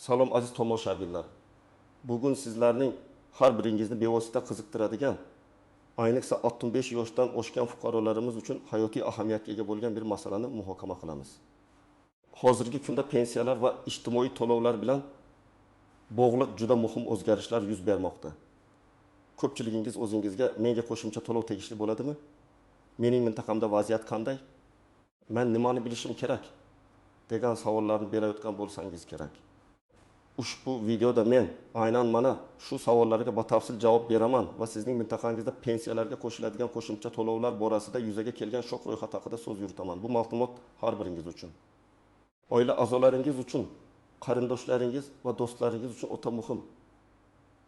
Salom aziz tomoshabinlar. Bugun sizlarning har biringizni bevosita qiziqtiradigan, ayniqsa 65 yoshdan oshgan fuqarolarimiz uchun hayotiy ahamiyatga ega bo'lgan bir masalani muhokama qilamiz. Hozirgi kunda pensiyalar va ijtimoiy to'lovlar bilan bog'liq juda muhim o'zgarishlar yuz bermoqda. Ko'pchiligingiz o'zingizga menga qo'shimcha to'lov tegishli bo'ladimi? Mening mintaqamda vaziyat qanday? Men nimani bilishim kerak? Degan savollarni berayotgan bo'lsangiz kerak. Ushbu videoda men aynan mana shu savollarga batafsil javob beraman va sizning mintaqangizda pensiyalarga qo'shiladigan qo'shimcha to'lovlar borasida yuzaga kelgan shok ro'yxat haqida so'z yuritaman. Bu ma'lumot har biringiz uchun, oila a'zolaringiz uchun, qarindoshlaringiz va do'stlaringiz uchun o'ta muhim.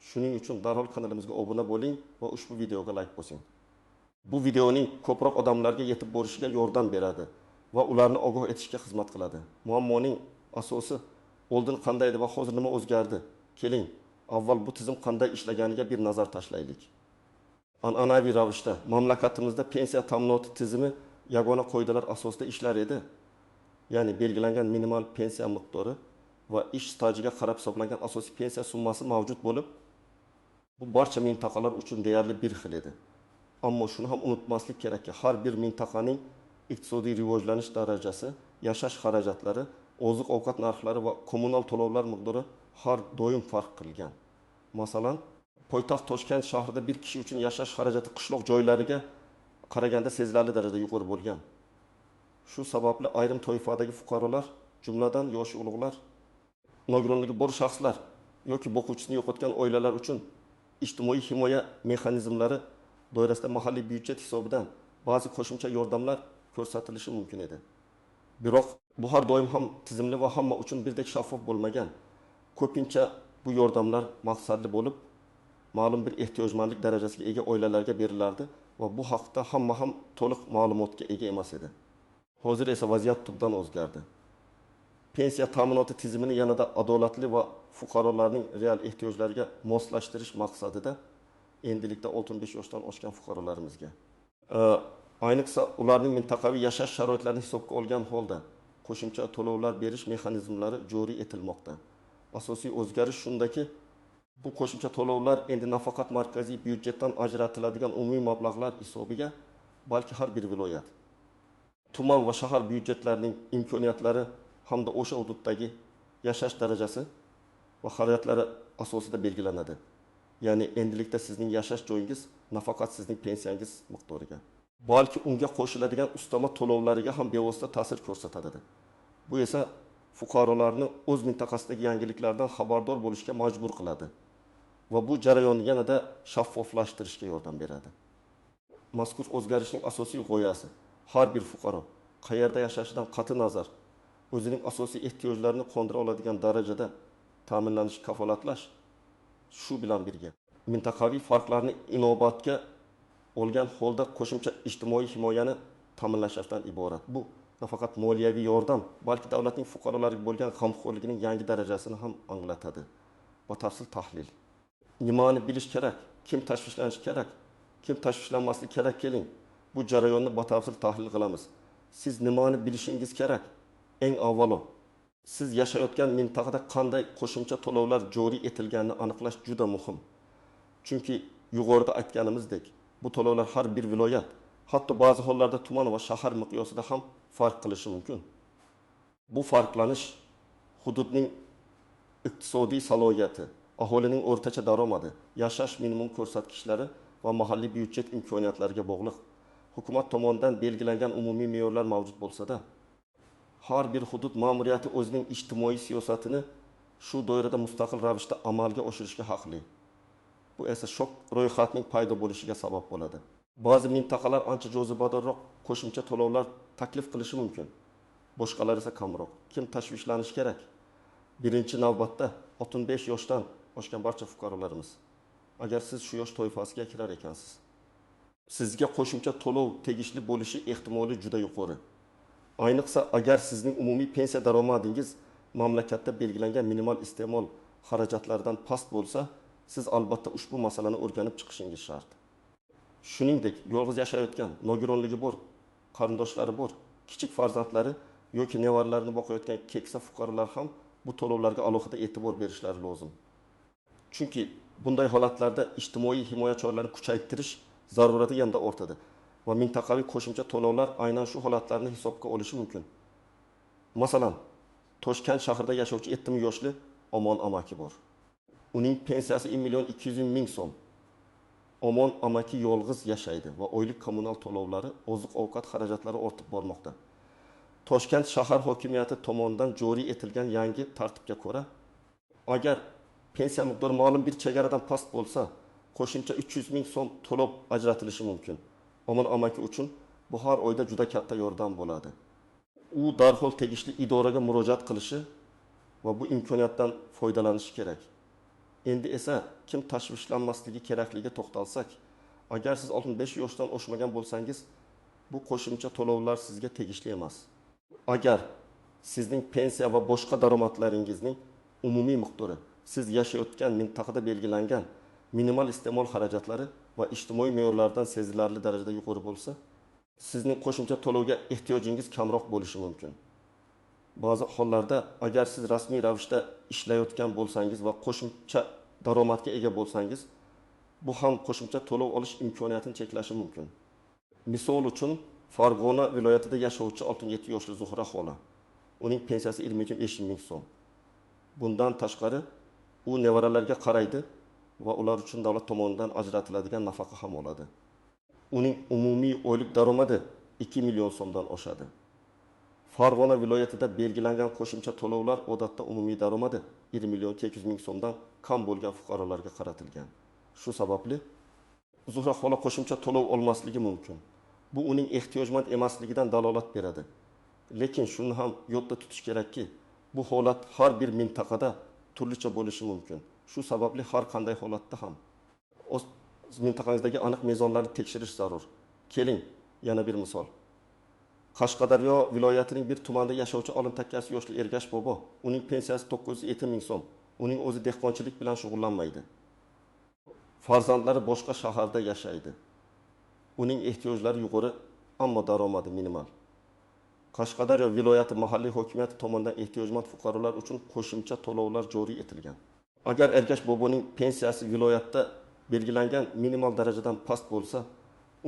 Shuning uchun darhol kanalimizga obuna bo'ling va ushbu videoga like bosing. Bu videoning ko'proq odamlarga yetib borishiga yordam beradi va ularni ogoh etishga xizmat qiladi. Muammoning asosi oldin qanday edi va hozir nima o'zgardi? Keling, avval bu tizim qanday ishlaganiga bir nazar tashlaylik. An'anaviy ravishda mamlakatimizda pensiya ta'minoti tizimi yagona qoidalar asosida ishlar edi. Ya'ni belgilangan minimal pensiya miqdori va ish stajiga qarab hisoblangan asosiy pensiya summasi mavjud bo'lib, bu barcha mintaqalar uchun deyarli bir xil edi. Ammo shuni ham unutmaslik kerakki, har bir mintaqaning iqtisodiy rivojlanish darajasi, yashash xarajatlari, oziq-ovqat narxlari va kommunal to'lovlar miqdori har doim farq qilgan. Masalan, poytaxt Toshkent shahrida bir kishi uchun yashash xarajati qishloq joylariga qaraganda sezilarli darajada yuqori bo'lgan. Shu sababli ayrim toifadagi fuqarolar, jumladan yoshi ulug'lar, nogironligi bor shaxslar yoki boquvchisini yo'qotgan oilalar uchun ijtimoiy himoya mexanizmlari doirasida mahalliy byudjet hisobidan ba'zi qo'shimcha yordamlar ko'rsatilishi mumkin edi. Biroq bu har doim ham tizimli va hamma uchun birdek shaffof bo'lmagan. Ko'pincha bu yordamlar maqsadli bo'lib, ma'lum bir ehtiyojmandlik darajasiga ega oilalarga berilardi va bu haqda hamma ham to'liq ma'lumotga ega emas edi. Hozir esa vaziyat tubdan o'zgardi. Pensiya ta'minoti tizimini yanada adolatli va fuqarolarning real ehtiyojlariga moslashtirish maqsadida endilikda 65 yoshdan oshgan fuqarolarimizga, ayniqsa ularning mintaqaviy yashash sharoitlarini hisobga olgan holda qo'shimcha to'lovlar berish mexanizmlari joriy etilmoqda. Asosiy o'zgarish shundaki, bu qo'shimcha to'lovlar endi nafaqat markaziy byudjetdan ajratiladigan umumiy mablag'lar hisobiga, balki har bir viloyat, tuman va shahar byudjetlarining imkoniyatlari hamda o'sha hududdagi yashash darajasi va xarajatlari asosida belgilanadi. Ya'ni endilikda sizning yashash joyingiz nafaqat sizning pensiyangiz miqdoriga, balki unga qo'shiladigan ustama to'lovlariga ham bevosita ta'sir ko'rsatadi. Bu esa fuqarolarni o'z mintaqasidagi yangiliklardan xabardor bo'lishga majbur qiladi va bu jarayonni yanada shaffoflashtirishga yordam beradi. Mazkur o'zgarishning asosiy g'oyasi har bir fuqaro qayerda yashashidan qat'i nazar o'zining asosiy ehtiyojlarini qondira oladigan darajada ta'minlanish kafolatlash, shu bilan birga mintaqaviy farqlarni inobatga olgan holda qo'shimcha ijtimoiy himoyani ta'minlashdan iborat. Bu nafaqat moliyaviy yordam, balki davlatning fuqarolarga bo'lgan g'amxo'rligining yangi darajasini ham anglatadi. Batafsil tahlil. Nimani bilish kerak, kim tashvishlanishi kerak, kim tashvishlanmasligi kerak? Keling, bu jarayonni batafsil tahlil qilamiz. Siz nimani bilishingiz kerak? Eng avvalo, siz yashayotgan mintaqada qanday qo'shimcha to'lovlar joriy etilganini aniqlash juda muhim. Chunki yuqorida aytganimizdek, bu to'lovlar har bir viloyat, hatto ba'zi hollarda tuman va shahar miqyosida ham farq qilishi mumkin. Bu farqlanish hududning iqtisodiy salohiyati, aholining o'rtacha daromadi, yashash minimum ko'rsatkichlari va mahalliy byudjet imkoniyatlariga bog'liq. Hukumat tomonidan belgilangan umumiy me'yorlar mavjud bo'lsa-da, har bir hudud ma'muriyati o'zining ijtimoiy siyosatini shu doirada mustaqil ravishda amalga oshirishga haqli. Bu esa shok ro'yxatning paydo bo'lishiga sabab bo'ladi. Ba'zi mintaqalar ancha jozibadorroq qo'shimcha to'lovlar taklif qilishi mumkin, boshqalar esa kamroq. Kim tashvishlanishi kerak? Birinchi navbatda 65 yoshdan oshgan barcha fuqarolarimiz. Agar siz shu yosh toifasiga kirar ekansiz, sizga qo'shimcha to'lov tegishli bo'lishi ehtimoli juda yuqori. Ayniqsa agar sizning umumiy pensiya daromadingiz mamlakatda belgilangan minimal iste'mol xarajatlaridan past bo'lsa, siz albatta ushbu masalani o'rganib chiqishingiz shart. Shuningdek, yolg'iz yashayotgan, nogironligi bor, qarindoshlari bor, kichik farzandlari yoki nevaralarini boqayotgan keksa fuqarolar ham bu to'lovlarga alohida e'tibor berishlari lozim. Chunki bunday holatlarda ijtimoiy himoya choralarini kuchaytirish zarurati yanada ortadi va mintaqaviy qo'shimcha to'lovlar aynan shu holatlarni hisobga olishi mumkin. Masalan, Toshkent shahrida yashovchi 70 yoshli Omon amaki bor. Uning pensiyasi 1 million 200 ming so'm. Omon amaki yolg'iz yashaydi va oylik kommunal to'lovlari, oziq-ovqat xarajatlari ortib bormoqda. Toshkent shahar hokimiyati tomonidan joriy etilgan yangi tartibga ko'ra, agar pensiya miqdori ma'lum bir chegaradan past bo'lsa, qo'shimcha 300 ming so'm to'lov ajratilishi mumkin. Omon amaki uchun bu har oyda juda katta yordam bo'ladi. U darhol tegishli idoraga murojaat qilishi va bu imkoniyatdan foydalanishi kerak. Endi esa kim tashvishlanmasligi kerakligiga to'xtalsak, agar siz 65 yoshdan oshmagan bo'lsangiz, bu qo'shimcha to'lovlar sizga tegishli emas. Agar sizning pensiya va boshqa daromadlaringizning umumiy miqdori siz yashayotgan mintaqada belgilangan minimal iste'mol xarajatlari va ijtimoiy me'yorlardan sezilarli darajada yuqori bo'lsa, sizning qo'shimcha to'lovga ehtiyojingiz kamroq bo'lishi mumkin. Ba'zi hollarda agar siz rasmiy ravishda ishlayotgan bo'lsangiz va qo'shimcha daromadga ega bo'lsangiz, bu ham qo'shimcha to'lov olish imkoniyatini cheklashi mumkin. Misol uchun, Farg'ona viloyatida yashovchi 67 yoshli Zuhra xola. Uning pensiyasi 25 ming so'm. Bundan tashqari, u nevaralarga qaraydi va ular uchun davlat tomonidan ajratiladigan nafaqa ham oladi. Uning umumiy oylik daromadi 2 million so'mdan oshadi. Farg'ona viloyatida belgilangan qo'shimcha to'lovlar odatda umumiy daromadi 1 million 800 ming so'mdan kam bo'lgan fuqarolarga qaratilgan. Shu sababli Zuhra xola qo'shimcha to'lov olmasligi mumkin. Bu uning ehtiyojmand emasligidan dalolat beradi. Lekin shuni ham yodda tutish kerakki, bu holat har bir mintaqada turlicha bo'lishi mumkin. Shu sababli har qanday holatda ham o'z mintaqangizdagi aniq mezonlarni tekshirish zarur. Keling, yana bir misol. Qashqadaryo viloyatining bir tumanida yashovchi 68 yoshli Ergash bobo, uning pensiyasi 907 ming so'm. Uning o'zi dehqonchilik bilan shug'ullanmaydi. Farzandlari boshqa shaharda yashaydi. Uning ehtiyojlari yuqori, ammo daromadi minimal. Qashqadaryo viloyati mahalliy hokimiyati tomonidan ehtiyojmand fuqarolar uchun qo'shimcha to'lovlar joriy etilgan. Agar Ergash boboning pensiyasi viloyatda belgilangan minimal darajadan past bo'lsa,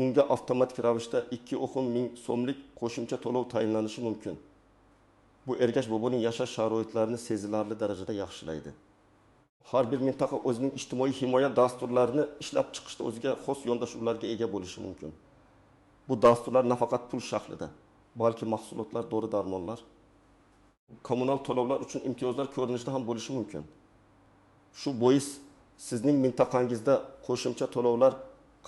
unga avtomatik ravishda 2,5 ming so'mlik qo'shimcha to'lov tayinlanishi mumkin. Bu Ergash boboning yashash sharoitlarini sezilarli darajada yaxshilaydi. Har bir mintaqa o'zining ijtimoiy himoya dasturlarini ishlab chiqishda o'ziga xos yondashuvlarga ega bo'lishi mumkin. Bu dasturlar nafaqat pul shaklida, balki mahsulotlar, dori-darmonlar, kommunal to'lovlar uchun imtiyozlar ko'rinishida ham bo'lishi mumkin. Shu bois sizning mintaqangizda qo'shimcha to'lovlar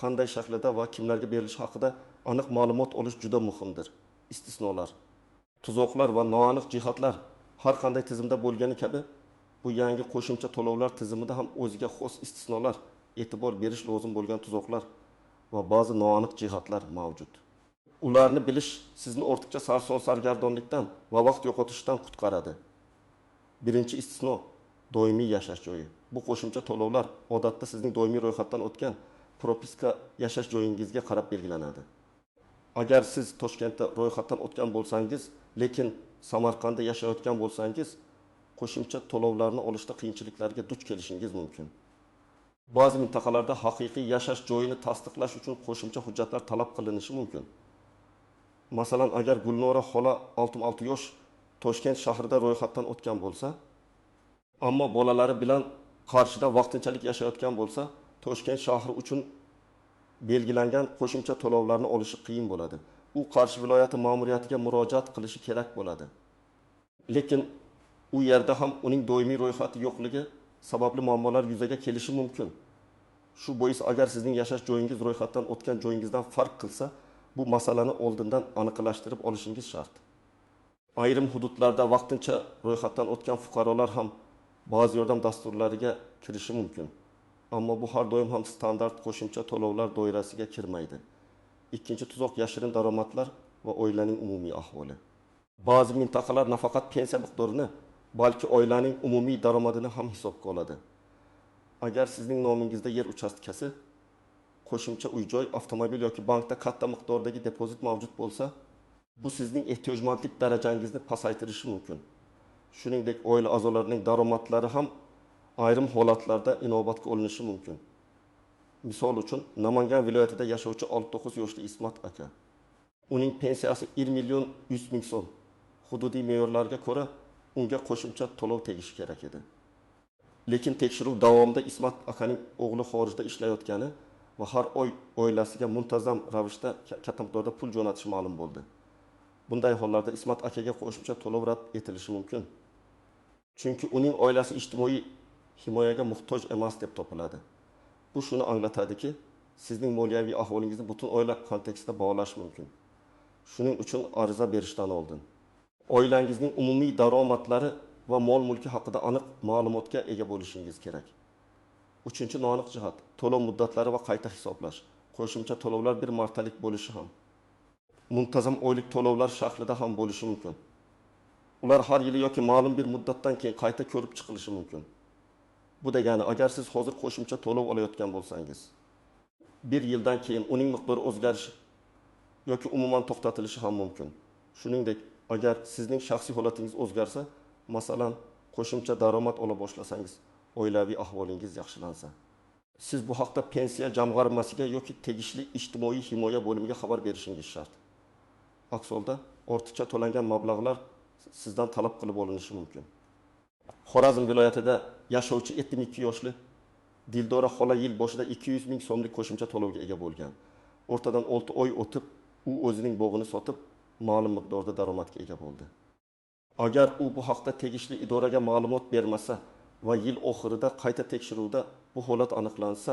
qanday shaklda va kimlarga berilishi haqida aniq ma'lumot olish juda muhimdir. Istisnolar, tuzoqlar va noaniq jihatlar har qanday tizimda bo'lgani kabi, bu yangi qo'shimcha to'lovlar tizimida ham o'ziga xos istisnolar, e'tibor berish lozim bo'lgan tuzoqlar va ba'zi noaniq jihatlar mavjud. Ularni bilish sizni ortiqcha sarson-sargardonlikdan va vaqt yo'qotishdan qutqaradi. Birinchi istisno doimiy yashash joyi. Bu qo'shimcha to'lovlar odatda sizning doimiy ro'yxatdan o'tgan propiska yashash joyingizga qarab belgilanadi. Agar siz Toshkentda ro'yxatdan o'tgan bo'lsangiz, lekin Samarqandda yashayotgan bo'lsangiz, qo'shimcha to'lovlarni olishda qiyinchiliklarga duch kelishingiz mumkin. Ba'zi mintaqalarda haqiqiy yashash joyini tasdiqlash uchun qo'shimcha hujjatlar talab qilinishi mumkin. Masalan, agar Gulnora xola 66 yosh Toshkent shahrida ro'yxatdan o'tgan bo'lsa, ammo bolalari bilan Qarshida vaqtinchalik yashayotgan bo'lsa, Toshkent shahri uchun belgilangan qo'shimcha to'lovlarni olishi qiyin bo'ladi. U Qarshi viloyati ma'muriyatiga murojaat qilishi kerak bo'ladi. Lekin u yerda ham uning doimiy ro'yxati yo'qligi sababli muammolar yuzaga kelishi mumkin. Shu bois agar sizning yashash joyingiz ro'yxatdan o'tgan joyingizdan farq qilsa, bu masalani oldindan aniqlashtirib olishingiz shart. Ayrim hududlarda vaqtincha ro'yxatdan o'tgan fuqarolar ham ba'zi yordam dasturlariga kirishi mumkin. Ammo bu har doim ham standart qo'shimcha to'lovlar doirasiga kirmaydi. Ikkinchi tuzoq yashirin daromadlar va oilaning umumiy ahvoli. Ba'zi mintaqalar nafaqat pensiya miqdorini, balki oilaning umumiy daromadini ham hisobga oladi. Agar sizning nomingizda yer uchastkasi, qo'shimcha uy-joy, avtomobil yoki bankda katta miqdordagi depozit mavjud bo'lsa, bu sizning ehtiyojmandlik darajangizni pasaytirishi mumkin. Shuningdek, oila a'zolarining daromadlari ham ayrim holatlarda inobatga olinishi mumkin. Misol uchun, Namangan viloyatida yashovchi 69 yoshli Ismat aka. Uning pensiyasi 1 million 100 ming so'm. Hududiy me'yorlarga ko'ra unga qo'shimcha to'lov tegishi kerak edi. Lekin tekshiruv davomida Ismat akaning o'g'li xorijda ishlayotgani va har oy oilasiga muntazam ravishda katta miqdorda pul jo'natishi ma'lum bo'ldi. Bunday hollarda Ismat akaga qo'shimcha to'lov rad etilishi mumkin. Chunki uning oilasi ijtimoiy himoyaga muhtoj emas deb topiladi. Bu shuni anglatadiki, sizning moliyaviy ahvolingizni butun oila kontekstida bog'lash mumkin. Shuning uchun ariza berishdan oldin oilangizning umumiy daromadlari va mol-mulki haqida aniq ma'lumotga ega bo'lishingiz kerak. Uchinchi noaniq jihat to'lov muddatlari va qayta hisoblash. Qo'shimcha to'lovlar bir martalik bo'lishi ham, muntazam oylik to'lovlar shaklida ham bo'lishi mumkin. Ular har yili yoki ma'lum bir muddatdan keyin qayta ko'rib chiqilishi mumkin. Bu degani, agar siz hozir qo'shimcha to'lov olayotgan bo'lsangiz, bir yildan keyin uning miqdori o'zgarishi yoki umuman to'xtatilishi ham mumkin. Shuningdek, agar sizning shaxsiy holatingiz o'zgarsa, masalan, qo'shimcha daromad ola boshlasangiz, oilaviy ahvolingiz yaxshilansa, siz bu haqda pensiya jamg'armasiga yoki tegishli ijtimoiy himoya bo'limiga xabar berishingiz shart. Aks holda ortiqcha to'langan mablag'lar sizdan talab qilib olinishi mumkin. Xorazm viloyatida yashovchi 72 yoshli Dildora xola yil boshida 200 ming so'mlik qo'shimcha to'lovga ega bo'lgan. O'rtadan 6 oy o'tib, u o'zining bog'ini sotib, ma'lum miqdorda daromadga ega bo'ldi. Agar u bu haqda tegishli idoraga ma'lumot bermasa va yil oxirida qayta tekshiruvda bu holat aniqlansa,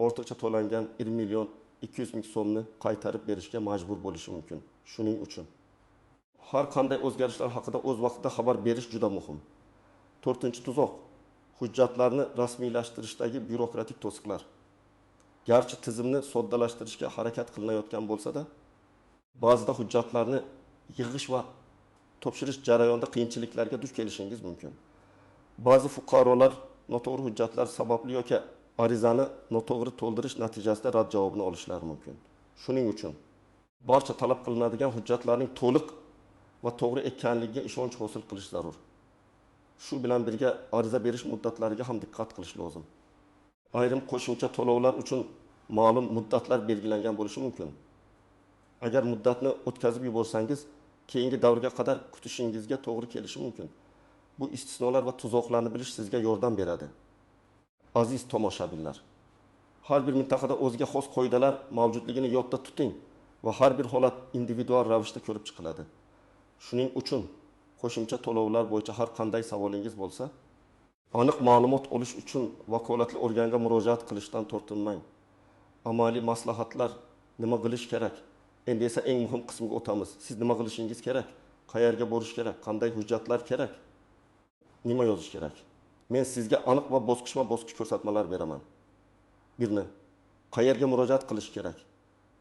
ortiqcha to'langan 1 million 200 ming so'mni qaytarib berishga majbur bo'lishi mumkin. Shuning uchun har qanday o'zgarishlar haqida o'z vaqtida xabar berish juda muhim. To'rtinchi tuzoq hujjatlarni rasmiylashtirishdagi byurokratik to'siqlar. Garchi tizimni soddalashtirishga harakat qilinayotgan bo'lsa-da, ba'zida hujjatlarni yig'ish va topshirish jarayonida qiyinchiliklarga duch kelishingiz mumkin. Ba'zi fuqarolar noto'g'ri hujjatlar sababli yoki arizani noto'g'ri to'ldirish natijasida rad javobini olishlari mumkin. Shuning uchun barcha talab qilinadigan hujjatlarning to'liq va to'g'ri ekanligiga ishonch hosil qilish zarur. Shu bilan birga ariza berish muddatlariga ham diqqat qilish lozim. Ayrim qo'shimcha to'lovlar uchun ma'lum muddatlar belgilangan bo'lishi mumkin. Agar muddatni o'tkazib yuborsangiz, keyingi davrga qadar kutishingizga to'g'ri kelishi mumkin. Bu istisnolar va tuzoqlarni bilish sizga yordam beradi. Aziz tomoshabinlar, har bir mintaqada o'ziga xos qoidalar mavjudligini yodda tuting va har bir holat individual ravishda ko'rib chiqiladi. Shuning uchun qo'shimcha to'lovlar bo'yicha har qanday savolingiz bo'lsa, aniq ma'lumot olish uchun vakolatli organga murojaat qilishdan tortinmang. Amaliy maslahatlar, nima qilish kerak? Endi esa eng muhim qismiga o'tamiz. Siz nima qilishingiz kerak? Qayerga borish kerak? Qanday hujjatlar kerak? Nima yozish kerak? Men sizga aniq va bosqichma-bosqich ko'rsatmalar beraman. Birni, qayerga murojaat qilish kerak?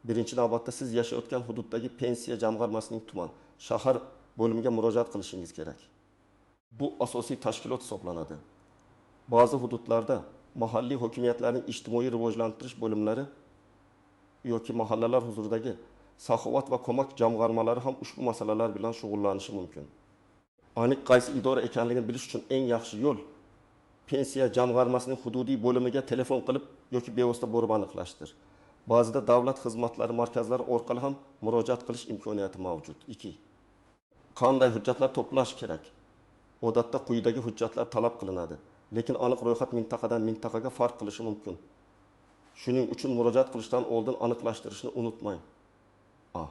Birinchi navbatda siz yashayotgan hududdagi pensiya jamg'armasining tuman, shahar bo'limiga murojaat qilishingiz kerak. Bu asosiy tashkilot hisoblanadi. Ba'zi hududlarda mahalliy hokimiyatlarning ijtimoiy rivojlantirish bo'limlari yoki mahallalar huzuridagi saxovat va ko'mak jamg'armalari ham ushbu masalalar bilan shug'ullanishi mumkin. Aniq qaysi idora ekanligini bilish uchun eng yaxshi yo'l pensiya jamg'armasining hududiy bo'limiga telefon qilib yoki bevosita borib aniqlashdir. Ba'zida davlat xizmatlari markazlari orqali ham murojaat qilish imkoniyati mavjud. 2. Qanday hujjatlar to'plash kerak? Odatda quyidagi hujjatlar talab qilinadi, lekin aniq ro'yxat mintaqadan mintaqaga farq qilishi mumkin. Shuning uchun murojaat qilishdan oldin aniqlashtirishni unutmang. A.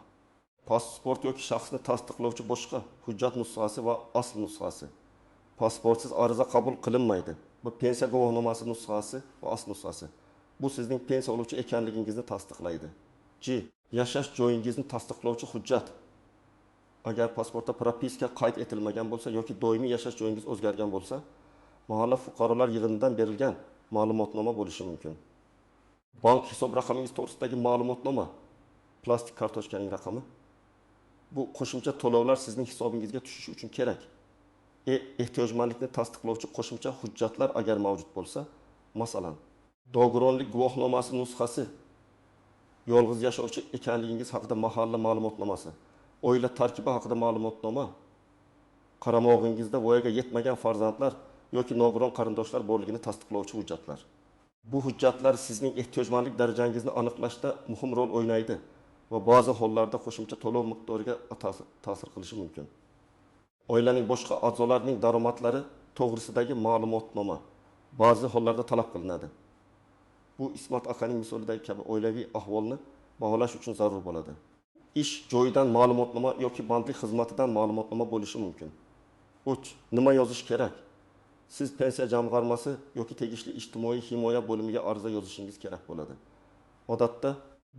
Pasport yoki shaxsni tasdiqlovchi boshqa hujjat nusxasi va asl nusxasi. Pasportsiz ariza qabul qilinmaydi. Bu pensiya guvohnomasi nusxasi va asl nusxasi. Bu sizning pensiya oluvchi ekanligingizni tasdiqlaydi. G. Yashash joyingizni tasdiqlovchi hujjat. Agar pasportda propiska qayd etilmagan bo'lsa yoki doimiy yashash joyingiz o'zgargan bo'lsa, mahalla fuqarolar yig'inidan berilgan ma'lumotnoma bo'lishi mumkin. Bank hisob raqamingiz to'g'risidagi ma'lumotnoma, plastik kartochkaning raqami. Bu qo'shimcha to'lovlar sizning hisobingizga tushishi uchun kerak. Ehtiyojmandlikni tasdiqlovchi qo'shimcha hujjatlar agar mavjud bo'lsa, masalan, dog'ronlik guvohnomasi nusxasi, yolg'iz yashovchi ekanligingiz haqida mahalla ma'lumotnomasi, oila tarkibi haqida ma'lumotnoma, Qaramog'ingizda voyaga yetmagan farzandlar yoki nogiron qarindoshlar borligini tasdiqlovchi hujjatlar. Bu hujjatlar sizning ehtiyojmandlik darajangizni aniqlashda muhim rol o'ynaydi va ba'zi hollarda qo'shimcha to'lov miqdoriga ta'sir qilishi mumkin. Oilaning boshqa a'zolarining daromadlari to'g'risidagi ma'lumotnoma ba'zi hollarda talab qilinadi. Bu Ismat akaning misolidagi kabi oilaviy ahvolni baholash uchun zarur bo'ladi. Ish joyidan ma'lumotnoma yoki bandlik xizmatidan ma'lumotnoma bo'lishi mumkin. 3. Nima yozish kerak? Siz pensiya jamg'armasi yoki tegishli ijtimoiy himoya bo'limiga ariza yozishingiz kerak bo'ladi. Odatda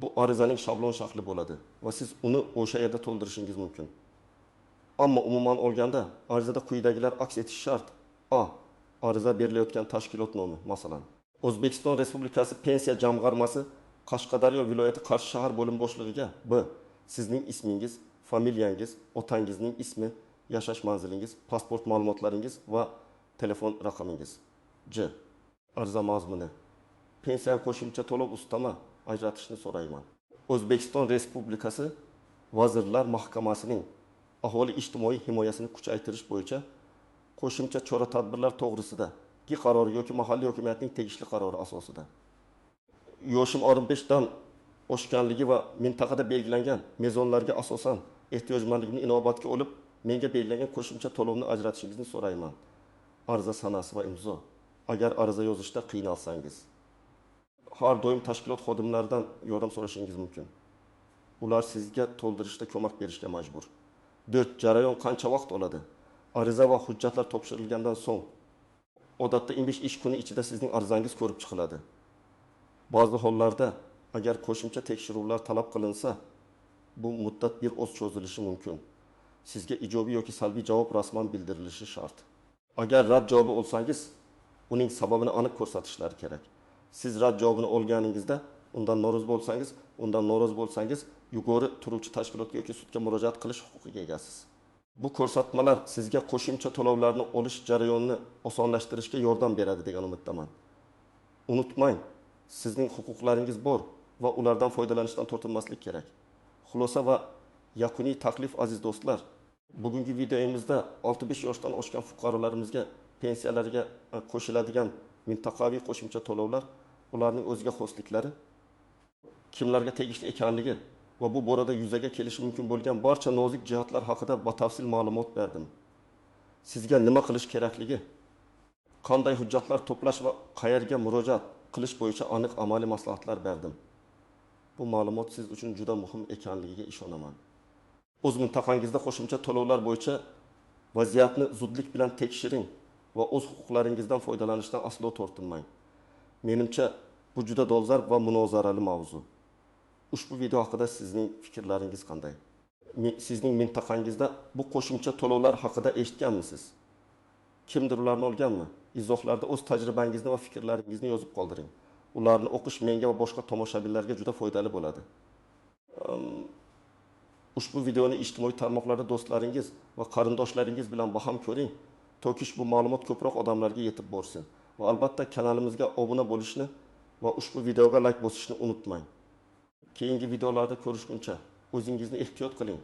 bu arizaning shablon shakli bo'ladi va siz uni o'sha yerda to'ldirishingiz mumkin. Ammo umuman olganda arizada quyidagilar aks etishi shart. A. Ariza berilayotgan tashkilot nomi, masalan, O'zbekiston Respublikasi Pensiya jamg'armasi Qashqadaryo viloyati Qarshi shahar bo'lim boshlig'iga. B. Sizning ismingiz, familiyangiz, otangizning ismi, yashash manzilingiz, pasport ma'lumotlaringiz va telefon raqamingiz. C. Ariza mazmuni. Pensiya qo'shimcha to'lov ustama ajratishni so'rayman. O'zbekiston Respublikasi Vazirlar Mahkamasining aholi ijtimoiy himoyasini kuchaytirish bo'yicha qo'shimcha chora-tadbirlar to'g'risidagi qarori yoki mahalliy hokimiyatning tegishli qarori asosida. Yoshim 15 dan oshganligi va mintaqada belgilangan mezonlarga asosan ehtiyojmandligimni inobatga olib, menga belgilangan qo'shimcha to'lovni ajratishingizni so'rayman. Ariza sanasi va imzo. Agar ariza yozishda qiynalsangiz, har doim tashkilot xodimlaridan yordam so'rashingiz mumkin. Ular sizga to'ldirishda ko'mak berishga majbur. 4. Jarayon qancha vaqt oladi? Ariza va hujjatlar topshirilgandan so'ng odatda 15 ish kuni ichida sizning arizangiz ko'rib chiqiladi. Ba'zi hollarda agar qo'shimcha tekshiruvlar talab qilinsa, bu muddat bir oz cho'zilishi mumkin. Sizga ijobiy yoki salbiy javob rasman bildirilishi shart. Agar rad javobi olsangiz, uning sababini aniq ko'rsatishlari kerak. Siz rad javobini olganingizda undan norozi bo'lsangiz, yuqori turuvchi tashkilotga yoki sudga murojaat qilish huquqiga egasiz. Bu ko'rsatmalar sizga qo'shimcha to'lovlarni olish jarayonini osonlashtirishga yordam beradi degan umiddaman. Unutmang, sizning huquqlaringiz bor va ulardan foydalanishdan tortinmaslik kerak. Xulosa va yakuniy taklif, aziz do'stlar, bugungi videomizda 65 yoshdan oshgan fuqarolarimizga pensiyalariga qo'shiladigan mintaqaviy qo'shimcha to'lovlar, ularning o'ziga xosliklari, kimlarga tegishli ekanligi va bu borada yuzaga kelishi mumkin bo'lgan barcha nozik jihatlar haqida batafsil ma'lumot berdim. Sizga nima qilish kerakligi, qanday hujjatlar to'plash va qayerga murojaat qilish bo'yicha aniq amaliy maslahatlar berdim. Bu ma'lumot siz uchun juda muhim ekanligiga ishonaman. O'z mintaqangizda qo'shimcha to'lovlar bo'yicha vaziyatni zudlik bilan tekshiring va o'z huquqlaringizdan foydalanishdan aslo tortinmang. Menimcha, bu juda dolzarb va munozarali mavzu. Ushbu video haqida sizning fikrlaringiz qanday? Sizning mintaqangizda bu qo'shimcha to'lovlar haqida eshitganmisiz? Kimdir ularni olganmi? Izohlarda o'z tajribangizni va fikrlaringizni yozib qoldiring. Ularni o'qish menga va boshqa tomoshabinlarga juda foydali bo'ladi. Ushbu videoni ijtimoiy tarmoqlarda do'stlaringiz va qarindoshlaringiz bilan baham ko'ring, toki bu ma'lumot ko'proq odamlarga yetib borsin. Va albatta kanalimizga obuna bo'lishni va ushbu videoga like bosishni unutmang. Keyingi videolarda ko'rishguncha o'zingizni ehtiyot qiling.